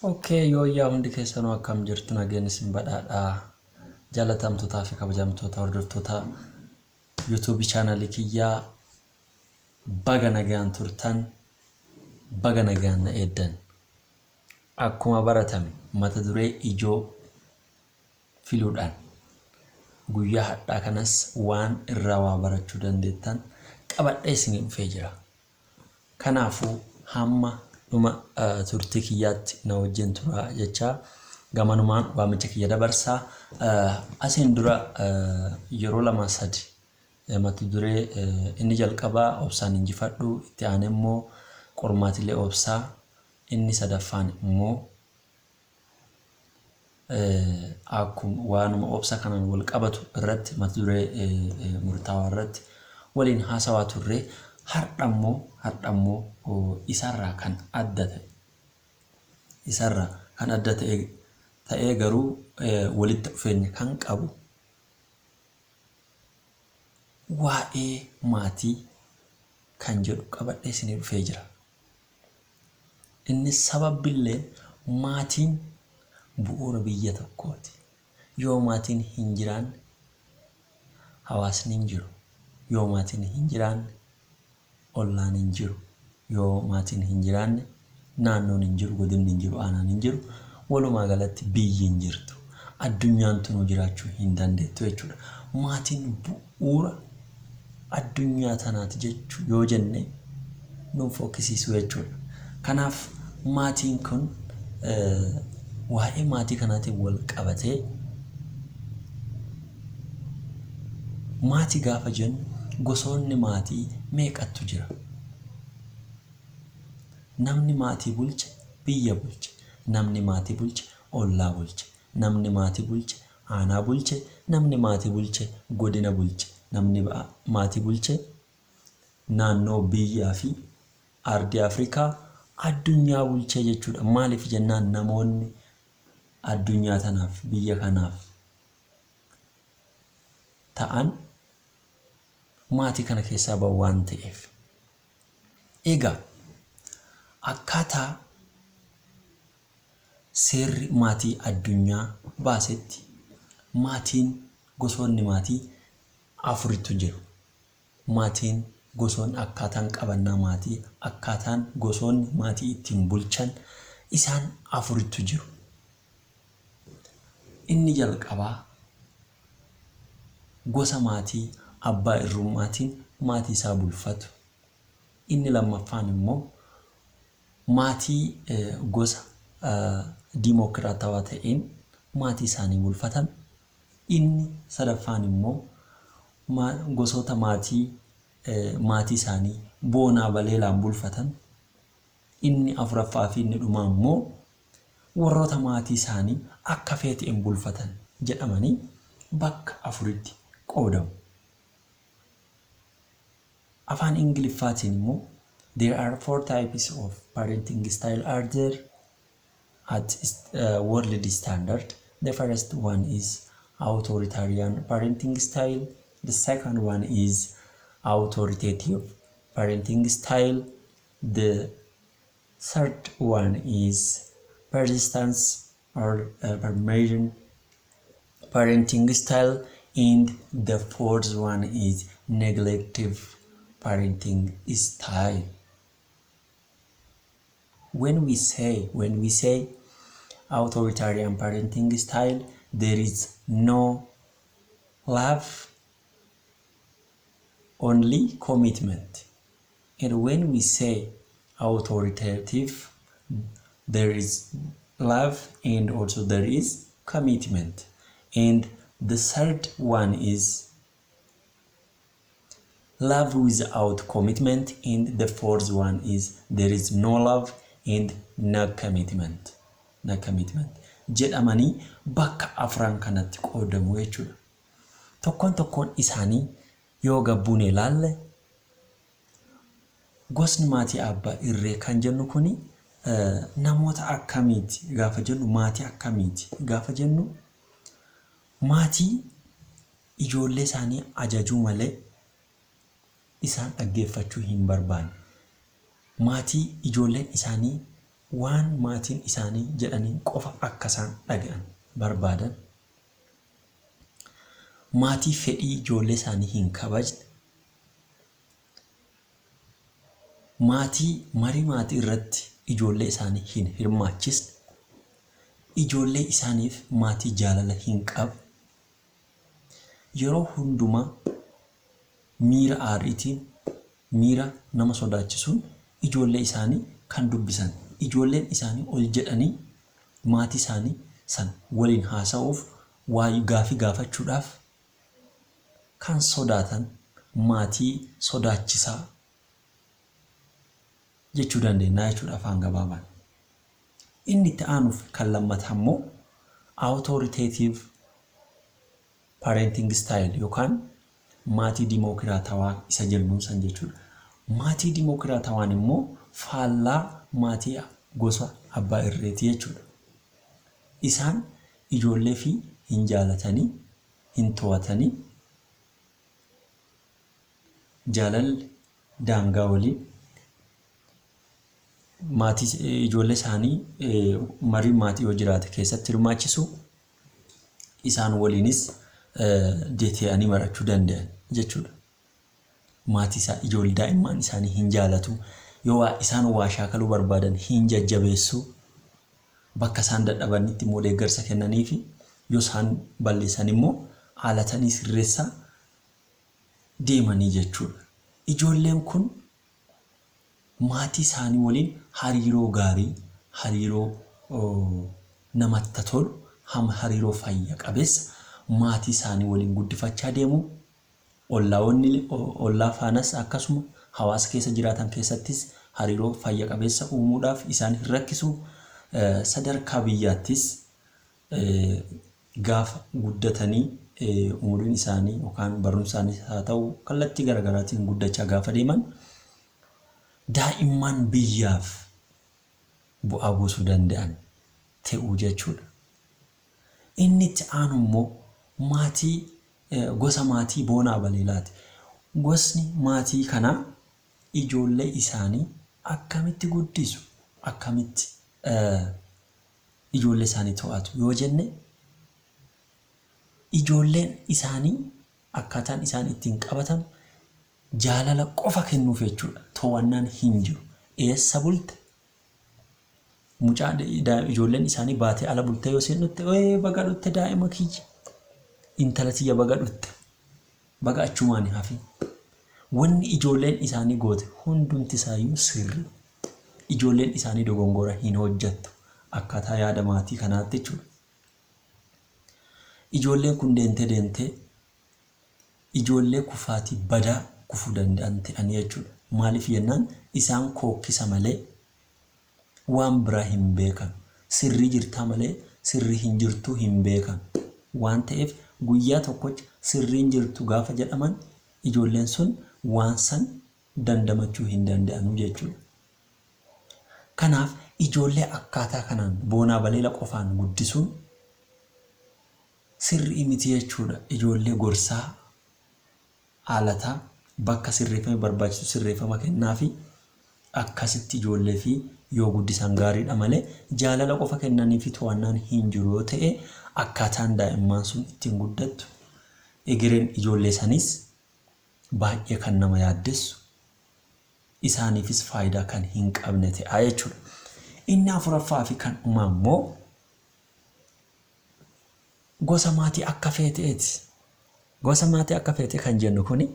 Okay, yooyyaa hundi keessanuu akkam jirtu? Nageenyi isin badhaadhaa. Jaalatamtootaa fi kabajamtoota hordoftoota YouTube chaanalii kiyyaa, baga nagaan turtan, baga nagaan na eeddan. Akkuma baratame mata duree ijoo filuudhaan guyyaa hadhaa kanas waan irraa waa barachuu dandeettan qabadhee isinii dhufee jira. Kanaafuu hamma dhuma turtii kiyyaatti na wajjin turaa jechaa gamanumaan waamicha kiyya dabarsaa. Asiin dura yeroo lama sadi mata duree inni jalqabaa obsaan injifadhu, itti aanee immoo qormaatilee obsaa, inni sadaffaan immoo akkuma waanuma obsa kanaan wal qabatu irratti mata duree murtaawaa irratti waliin haasawaa turre. Har'a immoo isarraa kan adda ta'e ta'ee garuu walitti dhufeenya kan qabu waa'ee maatii kan jedhu qabadhee isinii dhufee jira. Innis sababbillee maatiin bu'uura biyya tokkooti. Yoo maatiin hin jiraanne hawaasni hin jiru. Yoo maatiin hin jiraanne ollaan hin jiru. Yoo maatiin hin jiraanne naannoon hin jiru, godinni hin jiru, aanaan hin jiru. Walumaa galatti biyyi hin jirtu. Addunyaan tunuu jiraachuu hin dandeettu jechuudha. Maatiin bu'uura addunyaa tanaati jechuu yoo jenne nun fokkisiisu jechuudha. Kanaaf maatiin kun, waa'ee maatii kanaatiin wal qabatee, maatii gaafa jennu gosoonni maatii meeqattu jira? Namni maatii bulche biyya bulche. Namni maatii bulche ollaa bulche. Namni maatii bulche aanaa bulche. Namni maatii bulche godina bulche. Namni maatii bulche naannoo, biyyaa fi ardii Afrikaa, addunyaa bulchee jechuudha. Maaliif jennaan, namoonni addunyaa tanaaf, biyya kanaaf ta'an maatii kana keessaa bahu waan ta'eef. Egaa akkaataa seerri maatii addunyaa baasetti maatiin gosoonni maatii afuritu jiru. Maatiin gosoonni akkaataan qabannaa maatii, akkaataan gosoonni maatii ittiin bulchan isaan afuritu jiru. Inni jalqabaa gosa maatii abbaa irrummaatiin maatii isaa bulfatu. Inni lammaffaan immoo maatii gosa diimokiraatawaa ta'een maatii isaanii bulfatan. Inni sadaffaan immoo gosoota maatii maatii isaanii boonaa baleelaan bulfatan. Inni afuraffaa fi inni dhumaa immoo warroota maatii isaanii akka feeteen bulfatan jedhamanii bakka afuritti qoodamu. Afaan Ingiliffaatiin immoo there are four types of parenting style are there at world standard. The first one is authoritarian parenting style. The second one is authoritative parenting style. The third one is persistence or permission parenting style, and the fourth one is neglective parenting style. When we say authoritarian parenting style, there is no love, only commitment, and when we say authoritative, there is love and also there is commitment, and the third one is love without commitment, and the fourth one is there is no love and no commitment. No commitment jedhamanii bakka afran kanatti qoodamu jechuudha. Tokkoon tokkoon isaanii yoo gabbuune ilaalle, gosni maatii abbaa irree kan jennu kuni namoota akkamiiti gaafa jennu, maatii akkamiiti gaafa jennu, maatii ijoollee isaanii ajajuu malee isaan dhaggeeffachuu hin barbaanne. Maatii ijoolleen isaanii waan maatiin isaanii jedhaniin qofa akka isaan dhaga'an barbaadan, maatii fedhii ijoollee isaanii hin kabajne, maatii marii maatii irratti ijoollee isaanii hin hirmaachisne, ijoollee isaaniif maatii jaalala hin qabne, yeroo hundumaa miira aariitiin, miira nama sodaachisuun ijoollee isaanii kan dubbisan, ijoolleen isaanii ol jedhanii maatii isaanii san waliin haasa'uuf, waa gaafii gaafachuudhaaf kan sodaatan maatii sodaachisaa jechuu dandeenya jechuudha afaan gabaabaan. Inni itti aanuuf kan lammataa immoo authoritative parenting style yookaan maatii dimookiraatawaa isa jennuun san jechuudha. Maatii dimookiraatawaan immoo faallaa maatii gosa abbaa irreeti jechuudha. Isaan ijoollee fi hin jaalatanii, hin to'atanii, jaalalli daangaa waliin maatii ijoollee isaanii marii maatii yoo jiraate keessatti hirmaachisu, isaan waliinis deete'anii marachuu danda'an jechuudha. Maatii isaa ijoollee daa'imman isaanii hin jaalatu. Yoo isaan waa shaakaluu barbaadan hin jajjabeessu. Bakka isaan dadhabanitti immoo deeggarsa kennaniifi yoo isaan balleessan immoo haalatanii sirreessaa deemanii jechuudha. Ijoolleen kun maatii isaanii waliin hariiroo gaarii, hariiroo namatti tolu, hariiroo fayya qabeessa maatii isaanii waliin guddifachaa deemu. Ollaawonni ollaa faanas akkasuma hawaasa keessa jiraatan keessattis hariiroo fayya qabeessa uumuudhaaf isaan hin rakkisu. Sadarkaa biyyaattis gaafa guddatanii umuriin isaanii yookaan barumsa isaaniis haa ta'u kallattii garaagaraatiin guddachaa gaafa deeman daa'imman biyyaaf bu'aa buusuu danda'an ta'uu jechuudha. Inni itti aanu immoo maatii gosa maatii Boonaa Baleelaati. Gosni maatii kanaa ijoollee isaanii akkamitti guddisu? Akkamitti ijoollee isaanii to'atu yoo jenne, ijoolleen isaanii akkaataan isaan ittiin qabatan jaalala qofa kennuuf jechuudha. To'annaan hin jiru. Eessa bulte? Mucaa ijoolleen isaanii baatee ala bultee yoo isheen dhufte, "Ee, baga dhufte daa'ima kiyya. Intala tiyya, baga dhufte. Baga achumaan hin hafin." Wanni ijoolleen isaanii goote hundumti isaayyuu sirrii. Ijoolleen isaanii dogongora hin hojjettu. Akkaataa yaada maatii kanaatti jechuudha. Ijoolleen kun deemtee deemtee ijoollee kufaatii badaa kufuu danda'an ta'anii jechuudha. Maaliif jennaan, isaan kookkisa malee waan biraa hin beekan. Sirrii jirtaa malee sirrii hin jirtuu hin beekan. Waan ta'eef guyyaa tokkocha sirriin jirtu gaafa jedhaman ijoolleen sun waan san dandamachuu hin danda'anu jechuudha. Kanaaf ijoollee akkaataa kanaan Boonaa Baleela qofaan guddisuun sirrii miti jechuudha. Ijoollee gorsaa, haalataa, bakka sirreeffame barbaachisu sirreeffama kennaafi akkasitti ijoollee fi yoo guddisan gaariidha malee, jaalala qofa kennanii fi to'annaan hin jiru yoo ta'e, akkaataan daa'imman sun ittiin guddattu, egereen ijoollee saniis baay'ee kan nama yaaddessu, isaaniifis faayidaa kan hin qabne ta'a jechuudha. Inni afuraffaa fi kan dhumaa immoo gosa maatii akka feeteeti. Gosa maatii akka feete kan jennu kuni,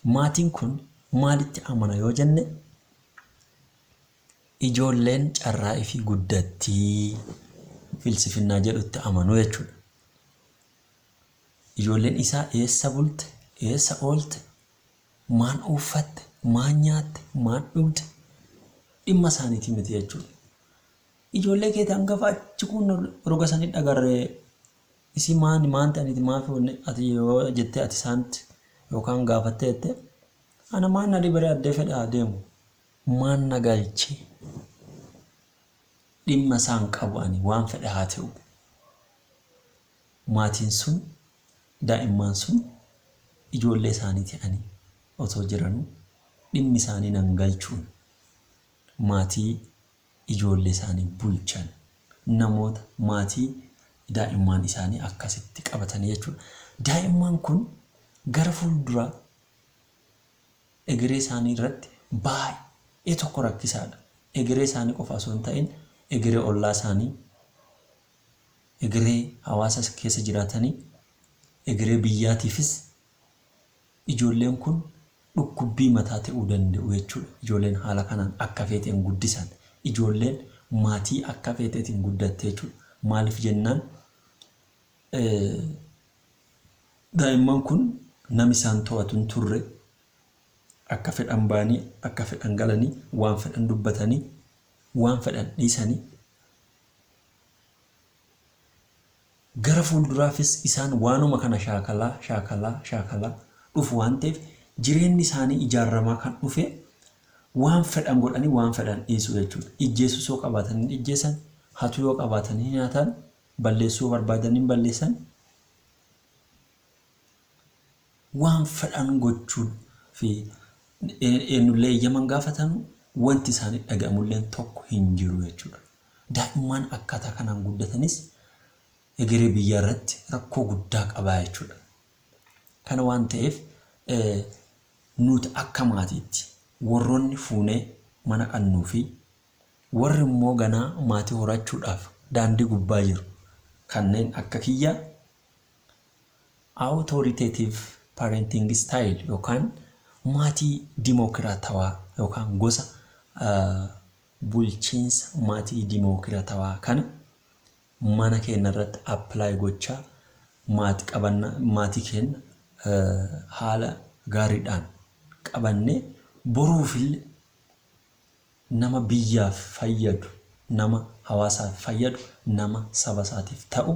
maatiin kun maalitti amana yoo jenne, ijoolleen carraa ifii guddattii filsifinnaa jedhutti amanu jechuudha. Ijoolleen isaa eessa bulte, eessa oolte, maan uuffatte, maan nyaatte, maan dhugde dhimma isaaniitii miti jechuudha. Ijoollee keeti hangafa achi kun roga sanii dhagarree isii maani maan ta'aniiti maafi wanni ati yoo jettee ati isaanitti yookaan gaafattee jette, ana maan na dhibaree, addee fedha haa deemu, maan na galche, dhimma isaan qabu, ani waan fedhe haa ta'u. Maatiin sun daa'imman sun ijoollee isaanii ta'anii otoo jiranuu dhimmi isaanii nan galchuun maatii ijoollee isaanii bulchan. Namoota maatii daa'imman isaanii akkasitti qabatanii jechuudha. Daa'imman kun gara fuulduraa egeree isaanii irratti baay'ee tokko rakkisaadha. Egeree isaanii qofa osoo hin ta'in egeree ollaa isaanii, egeree hawaasa keessa jiraatanii, egeree biyyaatiifis ijoolleen kun dhukkubbii mataa ta'uu danda'u jechuudha. Ijoolleen haala kanaan akka feeteen guddisan, ijoolleen maatii akka feeteetiin guddatte jechuudha. Maaliif jennaan, daa'imman kun namni isaan to'atu hin turre, akka fedhan ba'anii, akka fedhan galanii, waan fedhan dubbatanii, waan fedhan dhiisanii, gara fuulduraafis isaan waanuma kana shaakalaa, shaakalaa, shaakalaa dhufu waan ta'eef, jireenyi isaanii ijaaramaa kan dhufe waan fedhan godhanii waan fedhan dhiisuu jechuudha. Ijjeessus yoo qabaatan hin ijjeessan, hatuu yoo qabaatan hin hatan, balleessuu yoo barbaadan hin balleessan, waan fedhan gochuu fi eenyullee eeyyama hin gaafatanu, wanti isaanii dhaga'amulleen tokko hin jiru jechuudha. Daa'imman akkaataa kanaan guddatanis egeree biyyaa irratti rakkoo guddaa qabaa jechuudha. Kana waan ta'eef, nuti akka maatiitti warroonni fuunee mana qannuu fi warri immoo ganaa maatii horachuudhaaf daandii gubbaa jiru kanneen akka kiyyaa authoritative parenting style yookaan maatii dimookiraatawaa yookaan gosa bulchiinsa maatii dimookiraatawaa kana mana keenya irratti apply gochaa maatii qabanna, maatii keenya haala gaariidhaan qabannee boruufillee nama biyyaaf fayyadu, nama hawaasaaf fayyadu, nama saba isaatiif ta'u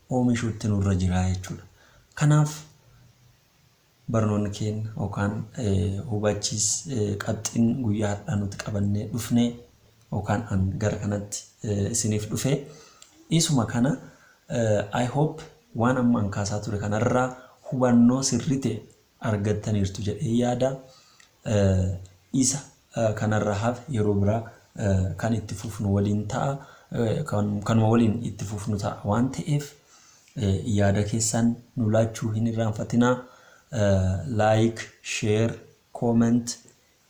oomishuutti nurra jira jechuudha. Kanaaf barnoonni keenya yookaan hubachiis qabxiin guyyaa har'aa nuti qabannee dhufne yookaan an gara kanatti isiniif dhufe isuma kana. I hope waan amma an kaasaa ture kanarraa hubannoo sirrii ta'e argattaniirtu jedhee yaada. Isa kanarraa hafe yeroo biraa kan itti fufnu waliin ta'a. Kanuma waliin itti fufnu ta'a waan ta'eef, yaada keessan nu laachuu hin irraanfatinaa. Like, share, comment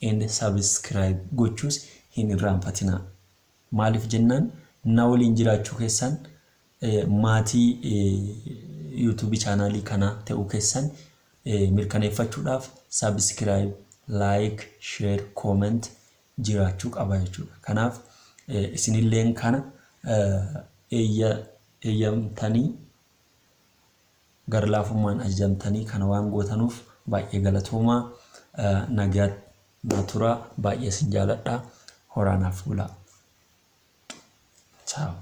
and subscribe gochuus hin irraanfatinaa. Maaliif jennaan, na waliin jiraachuu keessan, maatii YouTube chaanaalii kanaa ta'uu keessan mirkaneeffachuudhaaf subscribe, like, share, comment jiraachuu qaba jechuudha. Kanaaf isinilleen kana eeyyamtanii, gara laafummaan ajajamtanii kana waan gootanuuf baay'ee galatoomaa. Nagaa naa turaa, baay'ee isin jaaladha, horaanaaf bulaa. Ciao.